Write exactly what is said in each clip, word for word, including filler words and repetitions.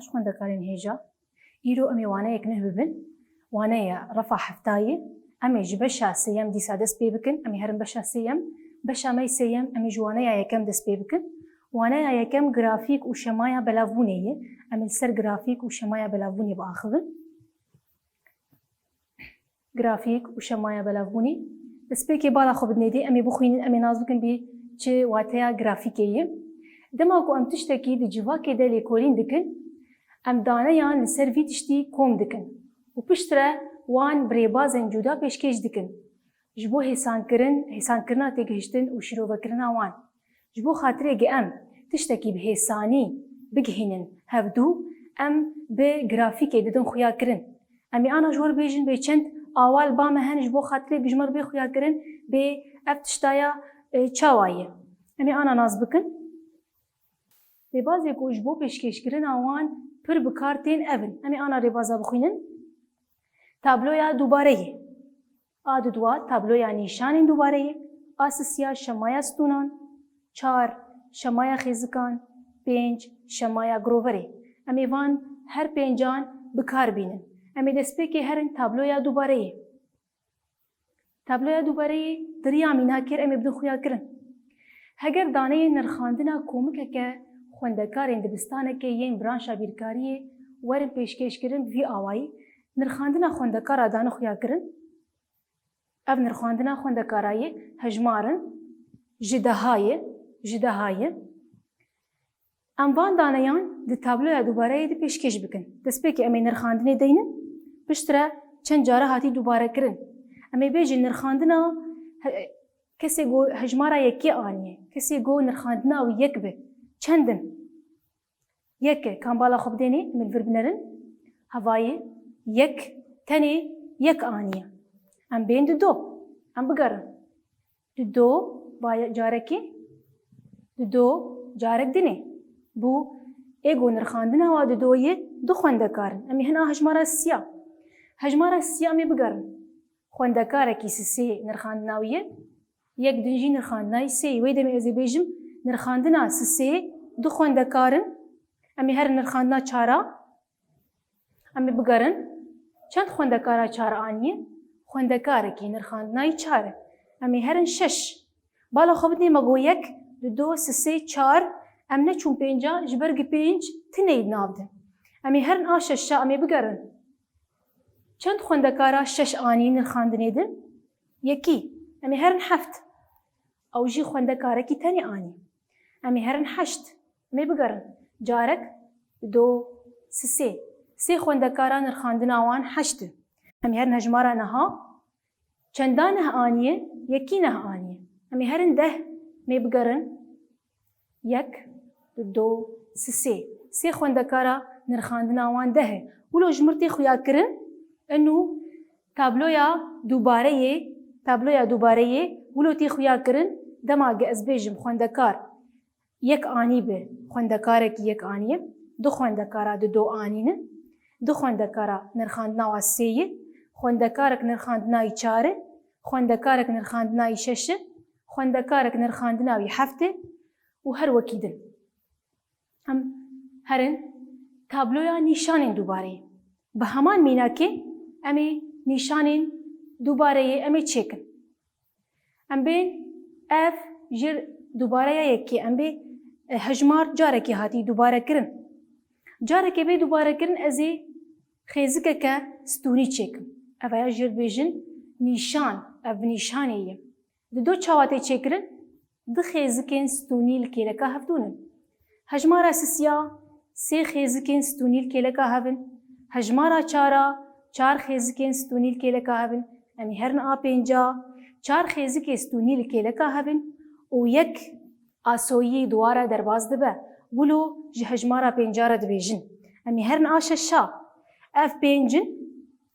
Xwendekarên hêja, îro em ê waneyek nuh bibin. Waneya refa heftayê. Em ê ji beşa sêyem dîsa dest pê bikin. Em ê herin beşa sêyem. Beşa me yê sêyem em ê ji waneya yekem dest pê bikin. Waneya yekem grafîk û şemaya belavbûnê ye. Em ê li ser grafîk û şemaya belavbûnê biaxivin. Grafîk û şemaya belavbûnê. Destpêkê bala xwe bidinê dê, em ê bixwînin, em ê nas bikin bê çi wateya grafîkê ye. Dema ku em tiştekî di civakê de lêkolîn dikin, em daneyan li ser vî tiştî kom dikin û piştre wan bi rêbazên cuda pêşkêş dikin. Ji bo hêsankirin, hêsankirina têgihiştin û şîrovekirina wan. Ji bo xatirê ge em tiştekî bi hêsanî bigihînin hevdû, em bi grafîkê didin xuyakirin. Em ê ana ji we re bêjin bê çend awal ba me hene ji bo xatirê ji me re bê xuyakirin bê ev tiştaya, e, çawa ye. Em ê ana nas bikin. Rêbazê ku ji bo pêşkêşkirina wan pir bi kar tên ev in. Em ê ana rêbaza bixwînin. Tabloya dûbareyê. A dudwa tabloya nîşanên dûbareyê, a sisiya şemaya stûnan, çar şemaya xêzikan, pênc şemaya giroverê. Em ê van her pêncan bi kar bînin. Em ê destpêkê herin tabloya dûbareyê. Tabloya dûbareyê di riya mînakê re em ê bidin xuyakirin. Heger daneyên nirxandina komikeke xwendekarên dibistanekê yên branşa bîrkariyê werin pêşkêşkirin bi vî awayî, nirxandina xwendekara dane xuyakirin. Ev nirxandina xwendekara ye, hejmar in, ji deha ye, ji deha ye. Em van daneyan di tabloya dûbareyê de pêşkêş bikin. Destpêkê em ê nirxandinê deynin, piştre çend cara hatî dûbarekirin. Em ê bêjin nirxandina he-, kesê ku hejmara yekê aniye, kesê ku nirxandina wî yek be, çend in? Yek e, kam bala xwe bidênê, em ê li vir binerin. Hevayê yek, tenê yek aniye. Em bên di do. Em bigerin. Di do, ba ye-, carekê. Di do, carek dinê. Bû, ê ku nirxandina wa di do ye, du xwendekar in. Em ê hin a hejmara siya. Hejmara siya em ê bigerin. Xwendekarekî sisê nirxandina wî ye. Yek din jî nirxandina wî sê ye. Wê demê ez ê bêjim, nirxandina sisê du xwendekar in. Em ê herin nirxandina çara. Em ê bigerin. Çend xwendekara çar aniye? Xwendekarekî nirxandina wî çar e. Em ê herin şeş. Bala xwe bidê me got yek, du, sisê, çar. Em neçûn pênca, ji ber gi pênc tineyî di nav de. Em ê herin a şeşa, em ê bigerin. Çend xwendekara şeş anî nirxandinê de? Yekî. Em ê herin heft. Ew jî xwendekarekî tenê anî. Em ê herin heşt. Em ê bigerin. Carek, du, sisê. Sê xwendekara nirxandina wan heşt in. Em ê herin hejmara neha. Çenda neh aniye? Yekî neh aniye. Em ê herin deh. Em ê bigerin. Yek, du, sisê. Sê xwendekara nirxandina wan deh e. Wilo ji mir tê xuyakirin, inu tabloya dûbareyê, tabloya dûbareyê wilo tê xuyakirin, dema ge ez bêjim xwendekar yek anî bi, xwendekarekî yek aniye, du xwendekara di do anîne, du xwendekara nirxandina wa sê ye, xwendekarek nirxandina wî çar e, xwendekarek nirxandina wî şeş e, xwendekarek nirxandina wî heft e û her wekî din. Em herin tabloya nîşanên dûbareyê. Bi heman mînakê em ê nîşanên dûbareyê em ê çêkin. Em bên ev jêr dûbareya yekê, em bê, e, hejmar carekê hatî dûbarekirin. Carekê bê dûbarekirin ez ê xêzikeke stûnî çêkim. Ev ya jêr dibêjin nîşan, ev bi nîşanê ye. Di do çawa tê çêkirin? Du xêzikên stûnî li kêleka hevdûn in. Hejmara sisiya sê xêzikên stûnî li kêleka hev in. Hejmara çara çar xêzikên stûnî li kêleka hev in. Em ê herin a pênca, çar xêzikê stûnî li kêleka hev in û yek asoyî di wa re derbas dibe. Wilo ji hejmara pênca re dibêjin. Em ê herin a şeşa. Ev pênc in,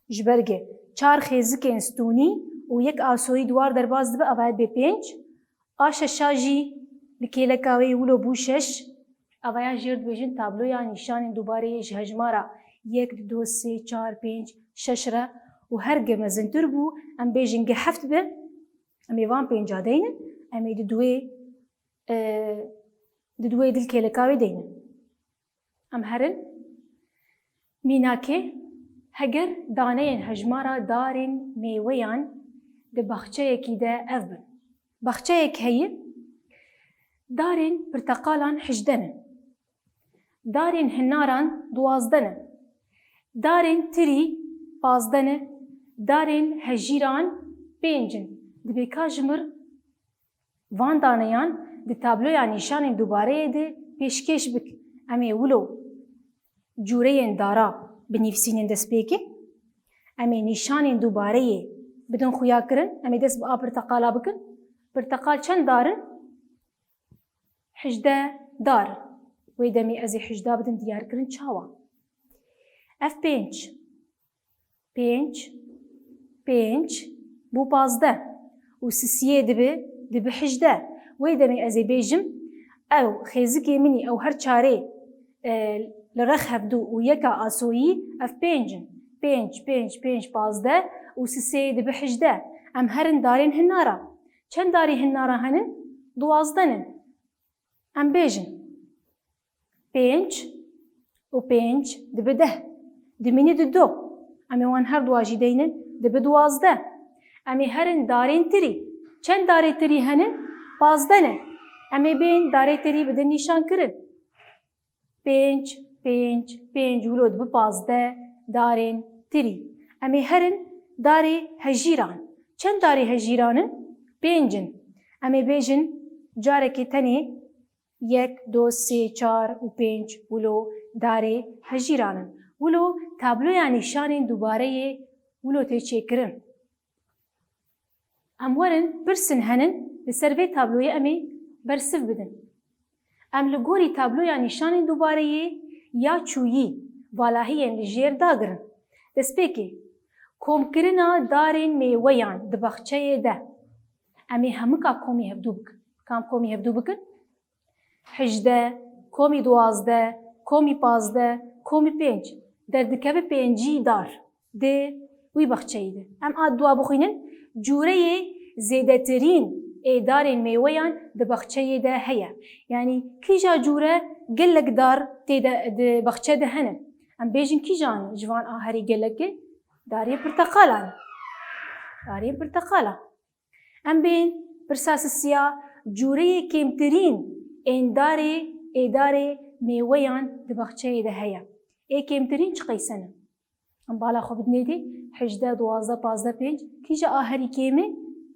ji ber ge çar xêzikên stûnî û yek asoyî di wa re derbas dibe, ava bê pênc. A şeşa jî li kêleka wê wilo bû şeş. Avaya jêr dibêjin tabloya nîşanên dûbareyê ji hejmara yek, du, sê, çar, pênc, şeş re û her ge mezintir bû, em bêjin ge heft be, em ê van pênca deynin, em ê di duwê, e, di duwê dil kêleka wê deynin. Em herin Mînakê, heger daneyên hejmara darên mêweyan di baxçeyekî de ev bin. Baxçeyek heye, darên pirteqalan hejdeh ne. Darên hinaran duwazdeh ne. Darên tirî pazdeh ne. Darên hejîran pênc in. Dibê ka ji mir van daneyan di tabloya nîşanên dubareyê de pêşkêş bik. Em ê wilo cûreyên dara binivîsînin destpêkê. Em ê nîşanên dubareyê bidin xuya kirin. Em ê dest bi a pirteqala bikin. Pirteqal çend dar in? Hejdeh dar. Wê demê ez ê hejdeh bidim diyarkirin çawa? Ev pênc. Pênc, pênc bû pazdeh. Û sisiyê dibi, dibi hejdeh. Wê demê ez ê bêjim, ew xêzikê min î, ew her çarê, e, li rex hevdu û yeka asoyî, ev pênc in. Pênc, pênc, pênc, pazdeh û sisiyê dibi hejdeh. Em herin darên hinara. Çend darê hinara henin? Duwazdeh in. Em bêjin, pênc û pênc dibi deh. Dimîne di do. Em ê wan her duwa jî deynin, dibi duwazdeh. Em ê herin darên tirî. Çend darê tirî henin? Pazdeh ne. Em ê bên darê tirî bidin nîşankirin. Pênc, pênc, pênc wilo dibi pazdeh darên tirî. Em ê herin darê hejîran. Çend darê hejîran in? Pênc in. Em ê bêjin carekê tenê yek, do, sê, çar û pênc wilo darê hejîran in. Wilo tabloya nîşanên dubareyê wilo tê çêkirin. Em werin pirsên henin li ser vê tabloyê em ê bersiv bidin. Em li gorî tabloya nîşanên dubareyê ya çûyî valahiyên li jêr dagirin. Destpêkê, komkirina darên mêweyan di baxçeyê de. Em ê hemika komî hevdû bikin. Kam komî hevdû bikin? Hejdeh, komî duwazdeh, komî pazdeh, komî pênc. Derdikeve pêncî dar di wî baxçeyî de. Em a dua bixwînin, cûreyê zêdetirîn ê darên mêweyan di baxçeyê de heye. Yanî kîja cûre gelek dar tê de, di baxçe de hene. Em bêjin kîjan ji van a herî gelekê? Darê pirteqalan. Darê pirteqala. Em bên pirsa sisiya, cûreyê kêmtirîn ên darê, ê darê mêweyan di baxçeyê de heye. Ê kêmtirîn çi qeyse ne? Em bala xwe bidinê dê, hejdeh, duwazdeh, pazdeh, pênc. Kîja a herî kêm e?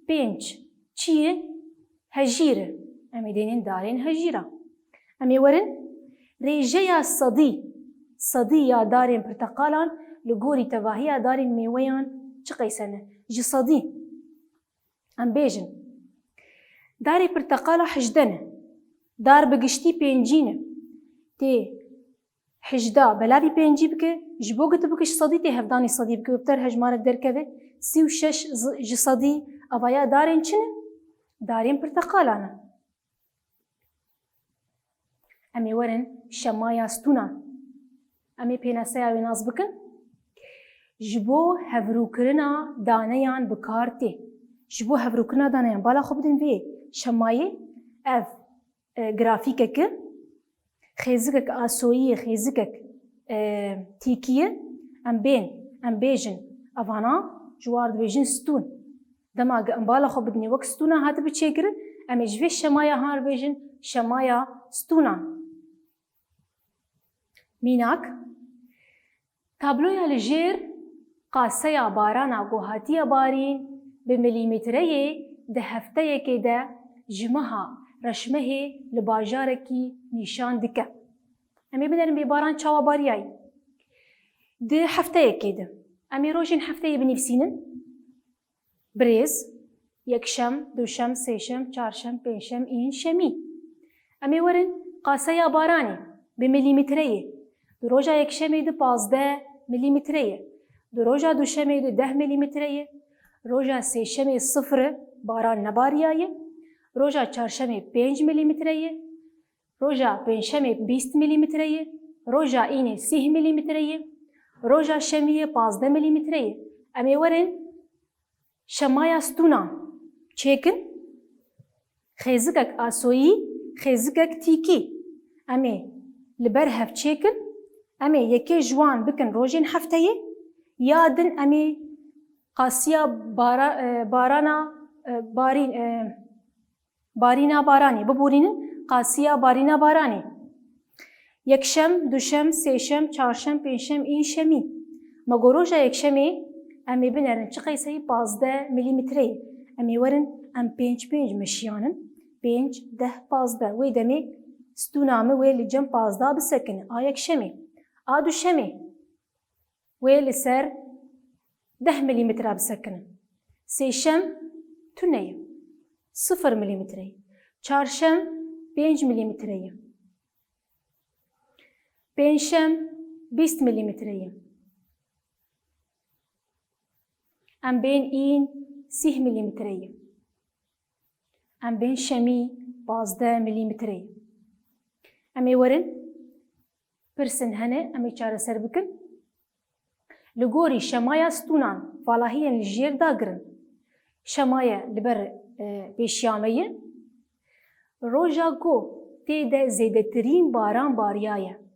Pênc. Çi ye? Hejîr e. Em ê dênên darên hejîra. Em ê werin rêjeya sedî, sedî ya darên pirteqalan li gorî tevahiya darên mêweyan çi qeyse ne? Ji sedî. Em bêjin, darê pirteqala hejdeh ne. Dar bi giştî pêncî ne. Tê hejdeh belavî pêncî bike, ji bo ku tu bikiş sedî tê hevdanî sedî bike, wê bi te re hejmarek derkeve, sî û şeş zi-, ji sedî, eva ya darên çi ne? Darên pirteqalan e. Em ê werin şemaya stûnan. Em ê pênaseya wê nas bikin. Ji bo hevrûkirina daneyan bi kar tê. Ji bo hevrûkirina daneyan, bala xwe bidin vê şemayê, ev, e, grafîkek e, xêzikek asoyî ye, xêzikek, e, tîkî ye. Em bên, em bêjin, evana ji war dibêjin stûn. Dema ku em bala xwe bidinê wek stûna hatibe çêkirin, em ê ji vê şemaya han bêjin şemaya stûnan. Mînak, tabloya li jêr qaseya barana ku hatiye barîn bi milîmetreyê di hefteyekê de ji meha reşmehê li bajarekî nîşan dike. Em ê binerin bê baran çawa bariyayî. Di hefteyekê de. Em ê rojên hefteyê binivîsînin. Birêz, yekşem, duşem, sêşem, çarşem, pêncşem, în, şemî. Em ê werin qaseya baranê bi milîmetreyê. Di roja yekşemê de pazdeh milîmetre ye. Di roja duşemê de deh milîmetre ye. Roja sêşemê sifir e, baran nebariyaye. Roja çarşemê pênc milîmetre ye. Roja pêncşemê bîst milîmetre ye. Roja înê sîh milîmetre ye. Roja şemiyê pazdeh milîmetre ye. Em ê werin şemaya stûnan çêkin, xêzikek asoyî, xêzikek tîkî. Em ê li ber hev çêkin, Em ê yekê ji wan bikin rojên hefteyê, ya din em ê qasiya bara-, e, barana, e, barîn, e, barîna baranê, biborînin qasiya barîna baranê. Yekşem, duşem, sêşem, çarşem, pêncşem, înşemî. Me got roja yekşemê em ê binerin çi qeyseyî pazdeh milîmetreyê. Em ê werin em pênc pênc meşiyanin. Pênc, deh, pazdeh. Wê demê stûna min wê li cem pazdeh bisekine. A yekşemê. A duşemê. Wê li ser deh milîmetre bisekine. Sêşem tune ye. Sifir milîmetre ye. Çarşem pênc milîmetre ye. Pêncşem bîst milîmetre ye. Em bên în sîh milîmetre ye. Em bên şemî pazdeh milîmetre ye. Em ê werin pirsên hene, em ê çareser bikin. Li gorî şemaya stûnan, valahiyên li jêr dagirin. Şemaye li ber, e, pêşiya me ye. Roja ku tê de zêdetirîn baran bariyaye.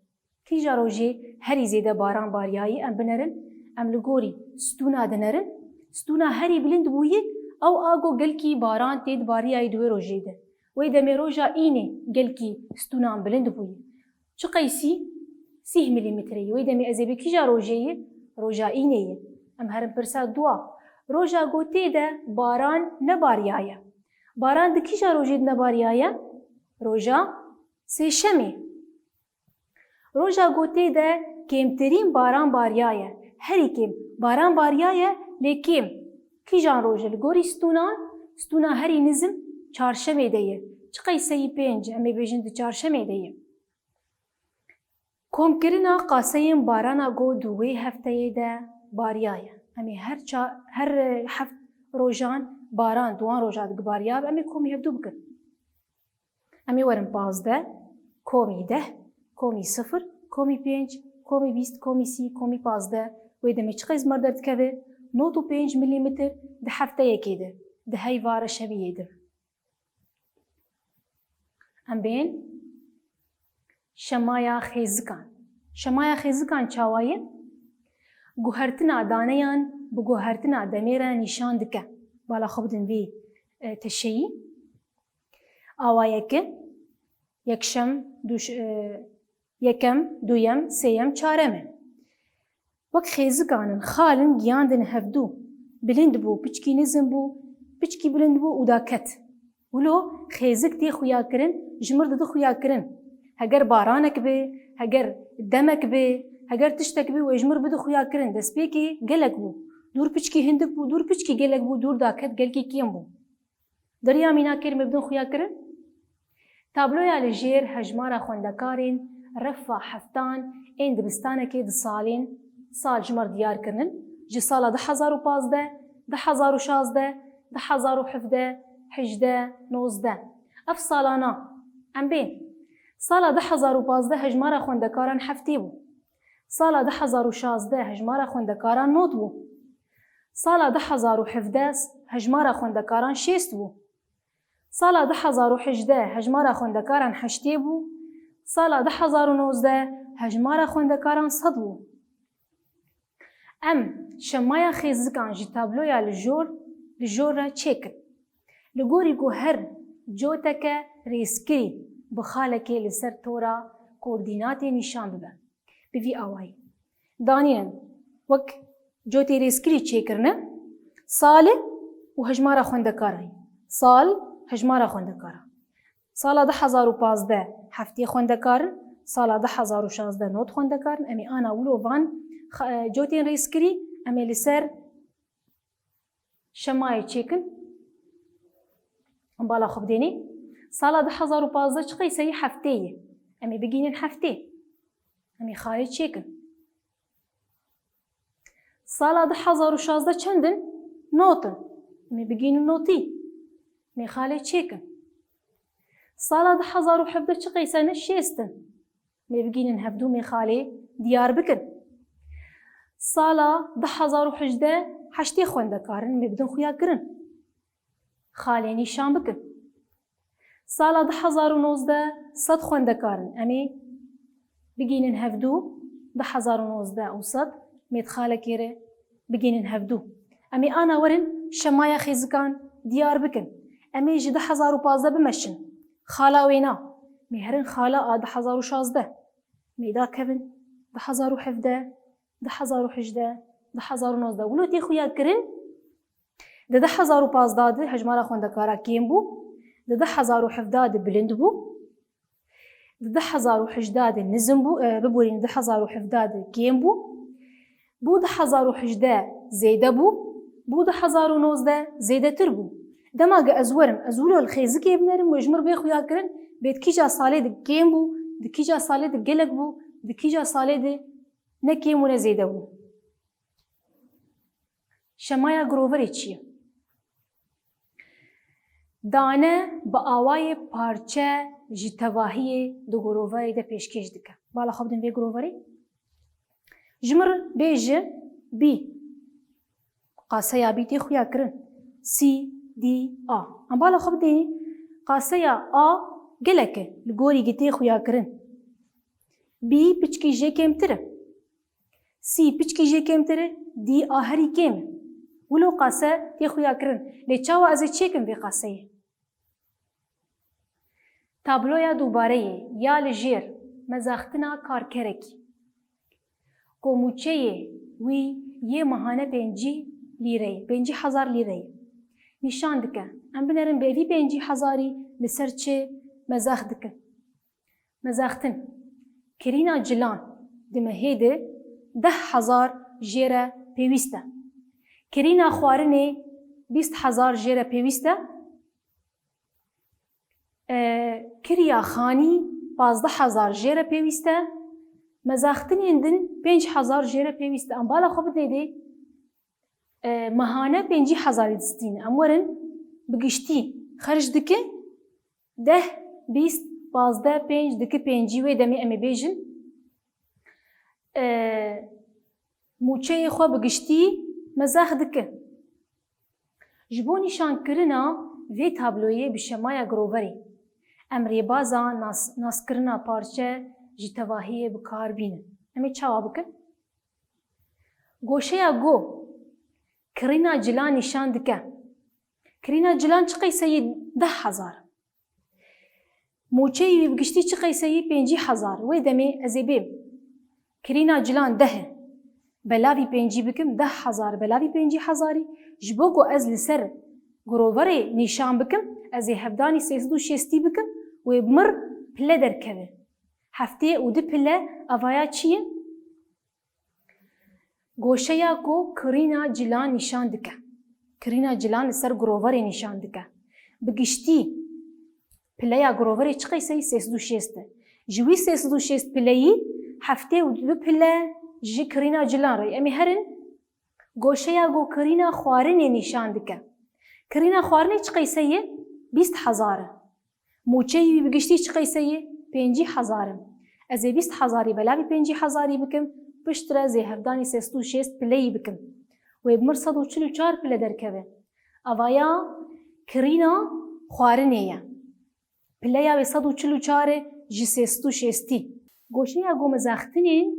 Kîja rojê herî zêde baran bariyayî em binerin, em li gorî stûna dinerin. Stûna herî bilind bûyî, ew a ku gelkî baran tê dibariyayî di wê rojê de. Wê demê roja înê gelkî stûnan bilind bûyî. Çi qeysî? Sîh milîmetre ye. Wê demê ez ê bê kîja rojê ye? Roja înê ye. Em herin pirsa dua. Roja ku tê de baran nebariyaye. Baran di kîja rojê de nebariyaye? Roja sêşemê. Roja ku tê de kêmtirîn baran bariyaye. Herî kêm baran bariyaye, lê kêm. Kîjan roj e li gorî stûnan? Stûna herî nizm çarşemê de ye. Çi qeyseyî pênc, em ê bêjin di çarşemê de ye. Komkirina qaseyên barana ku di wê hefteyê de bariyaye. Em ê her ça-, her heft rojan baran di wan roja de bariyabe, em ê komî hevdû bikin. Em ê werin pazdeh, komî deh, komî sifir, komî pênc, komî bîst, komî sî, komî pazdeh. Wê demê çi qeys mer derdikeve? Nod û pênc milîmetr di hefteyekê de, di heyva reşeviyê de. Em bên şemaya xêzikan. Şemaya xêzikan çawa ye? Guhertina daneyan bi guhertina demê re nîşan dike. Bala xwe bidin vê, e, teşeyî. Awa yeke, yekşem, duş-, e, yekem, duyem, sêyem, çarem e. Wek xêzikan in, xal in, giyandin hevdû. Bilind bû, piçkî nizm bû, piçkî bilind bû û daket. Wilo xêzik tê xuyakirin, ji mir didi xuyakirin. Heger baranek be, heger demek be, heger tiştek be, wê ji mir bidi xuyakirin. Destpêkê gelek bû. Dûr piçkî hindik bû, dûr piçkî gelek bû, dûr daket gelkî kêm bû. Di riya mînakê re me bidin xuyakirin. Tabloya li jêr hejmara xwendekarên refa heftan ên dibistanekê di salên sal ji me re diyar kirinin, ji sala du hezar û pazdeh, du hezar û şazdeh, du hezar û hevdeh, hejdeh, nozdeh. Ev salana em bên. Sala du hezar û pazdeh hejmara xwendekaran heftê bû. Sala du hezar û şazdeh hejmara xwendekaran nod bû. Sala du hezar û hevdeh hejmara xwendekaran şêst bû. Sala du hezar û hejdeh hejmara xwendekaran heştê bû. Sala du hezar û nozdeh hejmara xwendekaran sed bû. Em şemaya xêzikan ji tabloya li jor, li jor re çêkin. Li gorî ku her coteke rêzkirî bi xalekê li ser tora koordînatê nîşan bibe. Bi vî awayî. Danînin wek cotê rêzkirî çêkirine, sal e û hejmara xwendekaran. Sal, hejmara xwendekaran. Sala du hezar û pazdeh heftê xwendekar in, sala du hezar û şazdeh nod xwendekar in. Em ê ana wilo van xa-, e, cotên rêzkirî em ê li ser şemayê çêkin. Em bala xwe bidênê. Sala du hezar û pazdeh çi qeyseyî heftê ye. Em ê bigînin heftê. Em ê xalê çêkin. Sala du hezar û şazdeh çend in? Nod in. Em ê bigînin notî. Em ê xalê çêkin. Sala du hezar û hevdeh çi qeyse ne? Şêst in. Em ê bigînin hevdû, em ê xalê diyar bikin. Sala du hezar û hejdeh heştê xwendekar in, em ê bidin xuyakirin. Xalê nîşan bikin. Sala du hezar û nozdeh sed xwendekar in. Em ê bigînin hevdû, du hezar û nozdeh û sed mêtxalekê re bigihînin hevdû. Em ê ana werin şemaya xêzikan diyar bikin. Em ê ji du hezar û pazdeh bimeşin. Xala wêna. Em ê herin xala a du hezar û şazdeh. Em ê dakevin du hezar û hevdeh, du hezar û hejdeh, du hezar û nozdeh. Wilo tê xuya kirin, di du hezar û pazdeh de hejmara xwendekara kêm bû, di du hezar û hevdeh de bilind bû, di du hezar û hejdeh de nizm bû, e, biborîn, du hezar û hevdeh de kêm bû, bû du hezar û hejdeh zêde bû, bû du hezar û nozdeh zêdetir bû. Dema ge ez werim, ez wilo li xêzikê binerim, wê ji mir bê xuya kirin, bê di kîja salê de kêm bû, di kîja salê de gelek bû, di kîja salê de ne kêm û ne zêde bû. Şemaya giroverê çi ye? Dane bi awayê parçe ji tevahiyê di giroverê de pêşkêş dike. Bala xwe bidin vê giroverê. Ji mir bêje bî. Qaseya bî tê xuya kirin. C, D, A. Em bala xwe bidênî. Qaseya A gelek e. Li gorî gi tê xuya kirin. Bî piçkî jê kêmtir e. C piçkî jê kêmtir e, D a herî kêm e. Wilo qase tê xuya kirin. Lê çawa ez ê çêkim vê qaseyê? Tabloya dûbareyê ya li jêr, mezaxtina karkerekî. Ku mûçeyê wî yê mehane pêncî lîre ye, pêncî hezar lîre ye. Nîşan dike. Em binerin bêvî pêncî hezarî li ser çi mezax dikin. Mezaxtin. Kirîna cilan di mehê de deh hezar jê re pêwîst e. Kirîna xwarinê bîst hezar jê re pêwîst e. E, kiriya xanî pazdeh hezar jê re pêwîst e. Mezaxtinên din pênc hezar jê re pêwîst e. Em bala xwe bidê dê, e, mehane pêncî hezarî distîne. Em werin bi giştî xerc dike deh, bîst, pazdeh, pênc, dike pêncî, wê demê em ê bêjin, e, mûçeyê xwe bi giştî mezax dike. Ji bo nîşankirina vê tabloyê bi şemaya giroverê, em rêbaza nas-, naskirina parçe ji tevahiyê bi kar bînin. Em ê çawa bikin? Goşeya go kirîna cilan nîşan dike. Kirîna cilan çi qeyseyî? Deh hezar. Mûçeyî wî bi giştî çi qeyseyî? Pêncî hezar. Wê demê ez ê bêm. Kirîna cilan deh e. Belavî pêncî bikim, deh hezar belavî pêncî hezarî. Ji bo ku ez li ser giroverê nîşan bikim, ez ê hevdanî sê sed û şêstî bikim, wê bi mir pile derkeve. Heftê û du pile, evaya çi ye? Goşeya ku kirîna cilan nîşan dike. Kirîna cilan li ser giroverê nîşan dike. Bi giştî pileya giroverê çi qeyseyî? Sê sed û şêst e. Ji wî sê sed û şêst pileyî heftê û du pile ji kirîna cilan re. Em ê herin goşeya ku kirîna xwarinê nîşan dike. Kirîna xwarinê çi qeyseyî? Bîst hezar e. Mûçeyî wî bi giştî çi qeyseyî? Pêncî hezar in. Ez ê bîst hezarî belavî pêncî hezarî bikim, piştre ez ê hevdanî sê sed û şêst pileyî bikim. Wê bi mir sed û çil û çar pile derkeve. Evaya kirîna xwarinê ye. Pileya wê sed û çil û çar e ji sê sed û şêstî. Goşeya ku mezaxtinên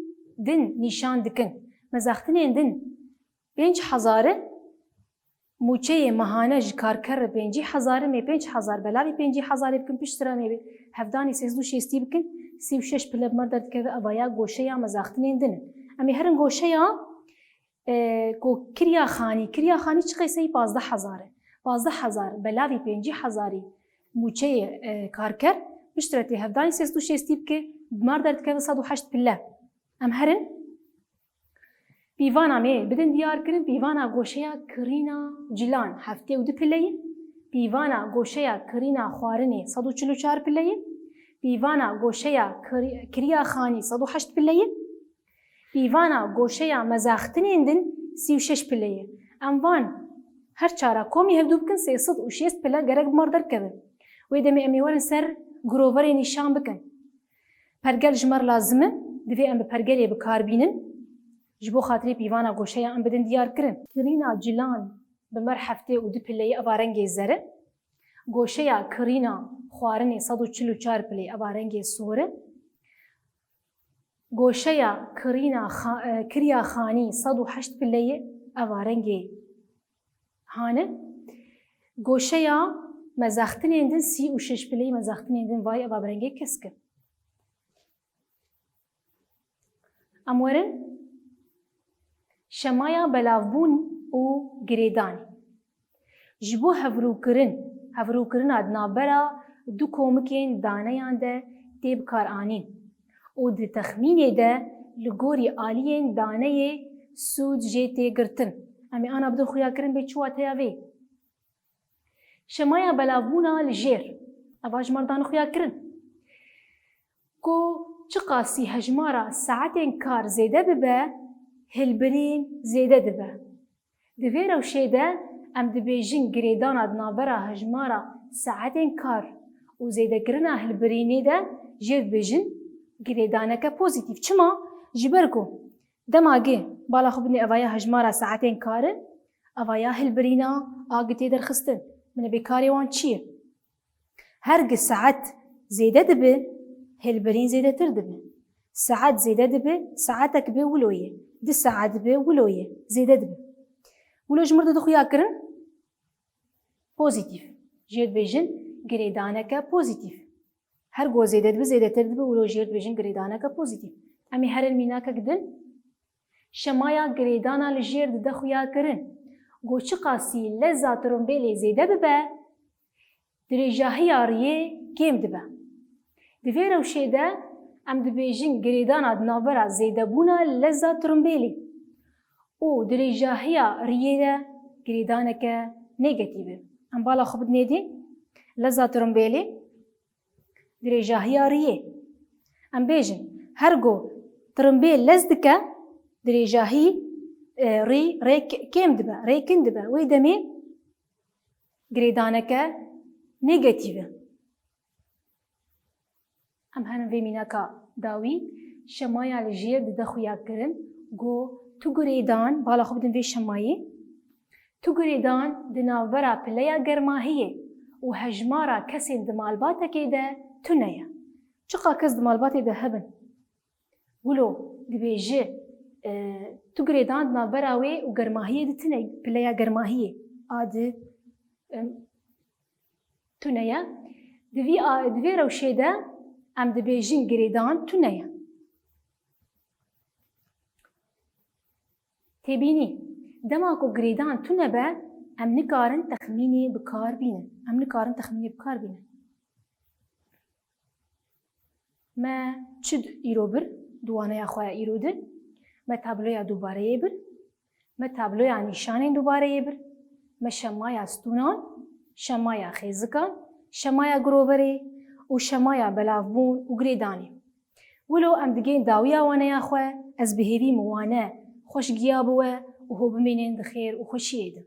din nîşan dikin. Mezaxtinên din pênc hezar e. Mûçeyê mehane ji karker re pêncî hezar e, em ê pênc hezar belavî pêncî hezarê bikin, piştre em ê hevdanî sê sed û şêstî bikin, sî û şeş pile bi mir derdikeve, evaya goşeya mezaxtinên din e. Em ê herin goşeya, e, ku kiriya xanî, kiriya xanî çi qeyseyî? Pazdeh hezar e. Pazdeh hezar belavî pêncî hezarî mûçeyê, e, karker, piştre tê hevdanî sê sed û şêstî bike, bi mir derdikeve sed û heşt pile. Em herin. Pîvana me bidin diyar kirin, pîvana goşeya kirîna cilan heftê û du pile ye, pîvana goşeya kirîna xwarinê sed û çil û çar pile ye, pîvana goşeya kiri-, kiriya xanî sed û heşt pile ye, pîvana goşeya mezaxtinên din sî û şeş pile ye. Em van her çara komî hevdû bikin, sê sed û şêst pile gerek bi mir derkeve. Wê demê em ê werin ser giroverê nîşan bikin. Pergel ji me re lazim e, divê em bi pergelê bi kar bînin. Ji bo xatirê pîvana goşeya em bidin diyar kirin. Kirîna cilan bi me re heftê û du pile ye, eva rengê zer e. Goşeya kirîna xwarinê sed û çil û çar pile ye, eva rengê sor e. Goşeya kirîna xa-, e, kiriya xanî sed û heşt pile ye, eva rengê hane. Goşeya mezextinên din sî û şeş pile ye, mezextinên din vay eva bi rengê kesk e. Em werin şemaya belavbûn û girêdanê. Ji bo hevrûkirin, hevrûkirina di navbera du komikên daneyan de tê bikaranîn û di texmînê de li gorî aliyên daneyê sûd jê tê girtin. Em ê ana bidin xuyakirin bê çi wateya vê. Şemaya belavbûna li jêr. Eva ji me re dane xuyakirin. Ku çiqasî hejmara saetên kar zêde bibe, hilbirîn zêde dibe. Di vê rewşê de em dibêjin girêdana di navbera hejmara saetên kar û zêdekirina hilbirînê de jê dibêjin girêdaneke pozîtîf. Çima? Ji ber ku dema gi bala xwe bidinê evaya hejmara saetên kar e, evaya hilbirîna a gi tê derxistin. Min ê bê karê wan çi ye? Her gi saet zêde dibe, hilbirîn zêdetir dibe. Saet zêde dibe, saetek be wilo ye. Du saet be wilo ye, zêde dibe. Wilo ji mir dide xuya kirin pozîtîf. Jê dibêjin girêdaneke pozîtîf. Her go zêde dibe, zêdetir dibe, wilo jê dibêjin girêdaneke pozîtîf. Em ê herin mînakek din. Şemaya girêdana li jêr dide xuya kirin. Go çiqasî leza tirimbêlê zêde bibe, dirêjahiya riyê kêm dibe. Di vê rewşê de em dibêjin girêdana di navbera zêdebûna leza tirimbêlê û dirêjahiya riyê de girêdaneke negatîf e. Em bala xwe bidinê dê, leza tirimbêlê, dirêjahiya riyê. Em bêjin, her go tirimbêl lez dike, dirêjahî, e, rî, rê k-, kêm dibe, rê kin dibe. Wê demê girêdaneke negatîf e. Em herin vê mînaka dawî, şemaya li jêr dide xuya kirin, go tu girêdan, bala xwe bidin vê şemayê. Tu girêdan di navbera pileya germahiyê û hejmara kesên di malbatekê de tune ye. Çiqa kes di malbatê de hebin, wilo dibêje, e, tu girêdan di navbera wê û germahiyê de tune, pileya germahiyê a di, em, tune ye. Di vî a-, di vê rewşê de em dibêjin girêdan tune ye. Têbînî, dema ku girêdan tune be, em nikarin texmînê bi kar bînin. Em nikarin texmînê bi kar bînin. Me çi d-, îro bir, di waneya xwe ya îro din? Me tabloya dubareyê bir, me tabloya nîşanên dubareyê bir, me şemaya stûnan, şemaya xêzikan, şemaya giroverê û şemaya belavbûn û girêdanê. Wilo em digên dawiya waneya xwe, ez bi hêvî min wane xweş giya bi we û ho bimînin di xêr û xweşiyê de.